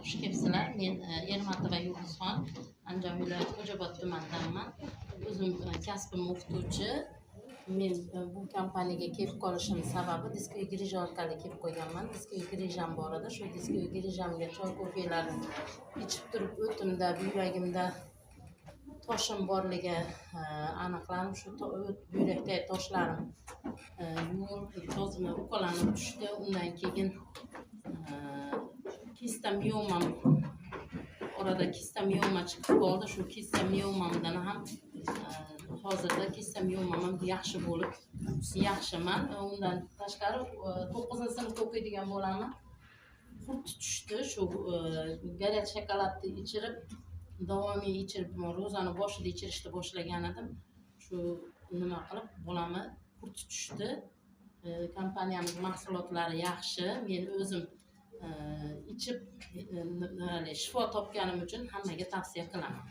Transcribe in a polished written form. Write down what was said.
Xush kelibsizlar. Men Ermatova Yulduzxon, Andijon viloyati, Xo'jaobod tumanidanman. O'zim kasbim o'qituvchi. Men bu kompaniyaga kelib qolishim sababi дисковый грыжа orqali kelib qolganman. Дисковый грыжа m bor edi. Shu дисковый грыжа mga choy, kofelarni ichib turib, o'timda, buyragimda toshim borligi aniqlanib, shu buyrakdagi toshlarim yuvilib, tozma uqalanib tushdi. Undan keyin kista miomam, orada kista mioma chiqib qoldi. Shu kista miomamdan ham hozirda kista miomam ham yaxshi bo'lib, yaxshiman. Undan tashqari, 9-sinfda o'qiydigan bolamni qurti tushdi. Shu горячий shokoladni ichirib, davomiy ichirib, ro'zani boshida ichirishni boshlagan edim. Shu nima qilib, bolamni qurti tushdi. Kompaniyamiz mahsulotlari yaxshi. Men o'zim ichib, shifo topganim uchun hammaga tavsiya qilaman.